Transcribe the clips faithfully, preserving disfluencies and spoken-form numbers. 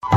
ये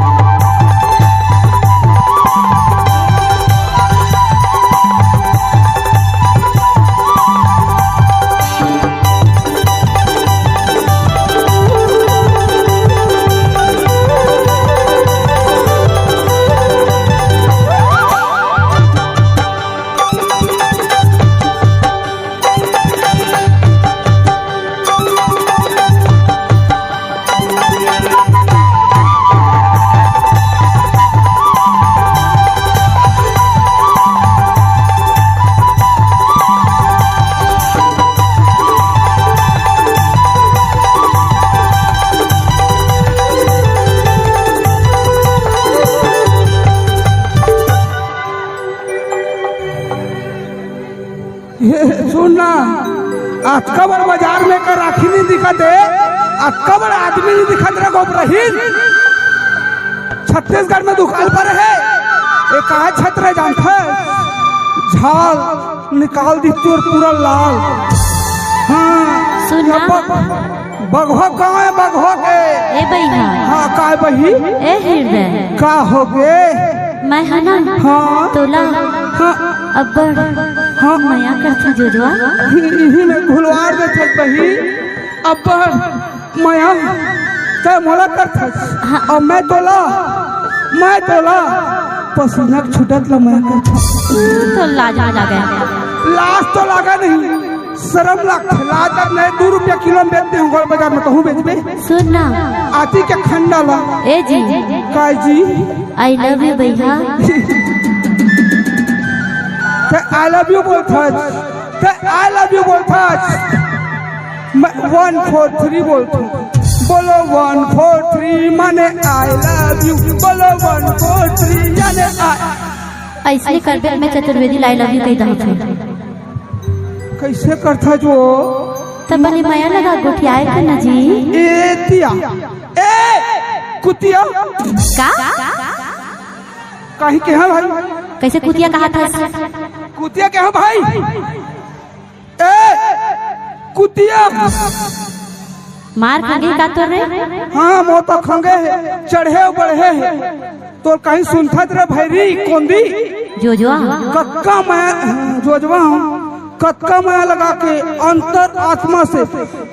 सुन ना, अतका बड़ बाजार में का राखी नहीं दिखत हे, अतका बड़ आदमी नहीं दिखत रे गोबरहीन। छत्तीसगढ़ में दुकाल पर हे, ये कहा छत्र जानत हे? झाल निकाल दी तोर पूरा लाल। हाँ, सुन ना। बघवा गाँव हे, बघवा के। ए बइहा। हाँ, का बही? ए हृदय। का हो गे? मैं ह ना हाँ। तोला हाँ। अब्बड़ हाँ। मया करथों जोजवा। इही में भुलवार देथस बही, अब्बड़ मया तैं मोला करथस। हाँ। अउ मैं तोला, मैं तोला पसीना के छूटत ला मया करथों। तो लाज ना लागे। लाज तो लागे नहीं, सरम लागथे, लाज अब नहीं, दू रुपया किलो में बेचते हैं गोल बाजार में, तहूँ बेचबे। सुन ना। आती के खंडा ला। ए जी। का जी? I love you बइहा। ते I love you बोलथस, ते I love you बोलथस। मैं वन फोर थ्री बोलथों। बोलो वन फोर थ्री माने I love you। बोलो वन फोर थ्री माने I। अइसने करबे, मैं चतुर्वेदी ला I love you कहि देथों। कइसे करथस वो? तब बने मया लगा गोठियाए कर ना जी। ए तिया, ए कुतिया। का? कहीं के हाँ भाई? कइसे कुतिया कहाथस? कुतिया के हाँ भाई? ए कुतिया। मार खंगे का तोर रे? हाँ, मोर तो खंगे हे, चढ़े अउ बढ़े हे। तोर कहीं सुनथस रे भैरी कोंदी? जोजवा। कतका मया, जोजवा हूँ, कतका मया लगा के अंतर आत्मा से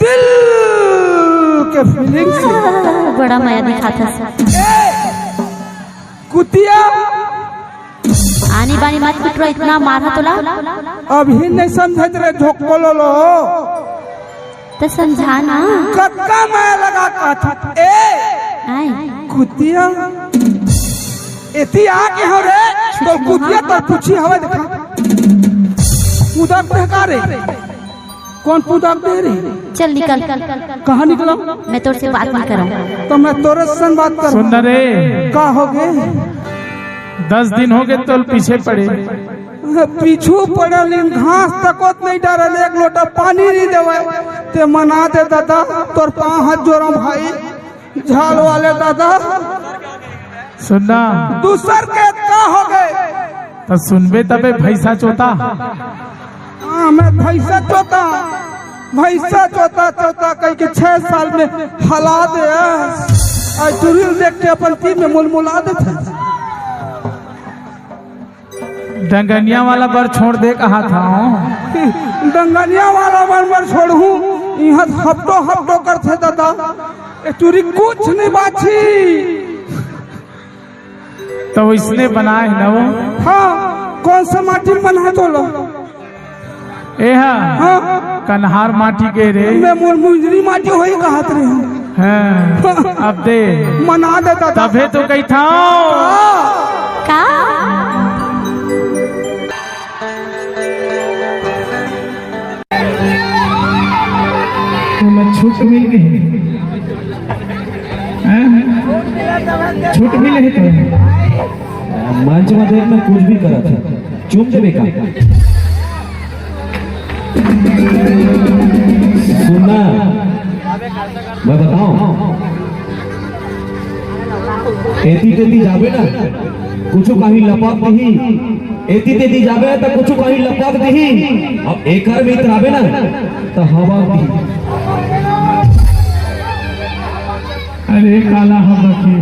दिल के feeling से। बड़ा मया दिखाथस। ए, कुतिया। आनी बानी मत कुटरो, इतना मारहा तोला। अभी नहीं समझत रे झोक्को लोलो। त समझा ना। कतका मया लगा कहाथस। ए, आय। कुतिया। एती आ के हो रे, तोर कुतिया तोर पूछी हवे देखा। उधर पे का रे? कौन पूजा दे रही? चल निकल। कहाँ निकला? मैं तोर से बात नहीं करूँ। तो मैं तोरे सन बात करूँ। सुन ना रे। का हो गे? दस दिन हो गे तोल पीछे पड़े। पीछू पड़ल, इन घास तकोत नहीं डारल, एक लोटा पानी नहीं देवे। ते मना दे दादा, तोर पाँव हाथ जोड़म भाई। झाल वाले दादा। सुन ना। दूसर के का हो गे? त सुनबे तबे भैंसा चोता। हाँ, मैं भैंसा चोता, भैंसा चोता, चोता कहि के छह साल में हला दे। आज चुड़ैल देख के अपन तीन में मुलमुला देथे। डंगनिया वाला बर छोड़ दे कहाथों। डंगनिया वाला बर, बर छोड़हूँ, इहाँ हपटो हपटो करथे दादा। ए टूरी कुछ नहीं बाची। त वइसने बनाए हे ना वो। हाँ, कौन सा माटी में बना हे तोला? ए हा, हाँ। कन्हार माटी के रे। मैं मोर मुंजरी माटी होही कहत रहे हूँ। हाँ, अब दे। मना दे दादा। तभे तो कहिथों। हाँ। का? तोला छूट मिल गे हे। हैं? छूट मिले हे तो। मंच में देख ना, कुछ भी करत हे। चुम देबे का? सुन ना, मैं बताऊं, एती तेती जाबे ना, कुछु कहीं लपक दिही। एती तेती जाबे त कुछु कहीं लपक दिही। अब एकर में इतराबे ना, त हवा दिही। अरे काला हवा की।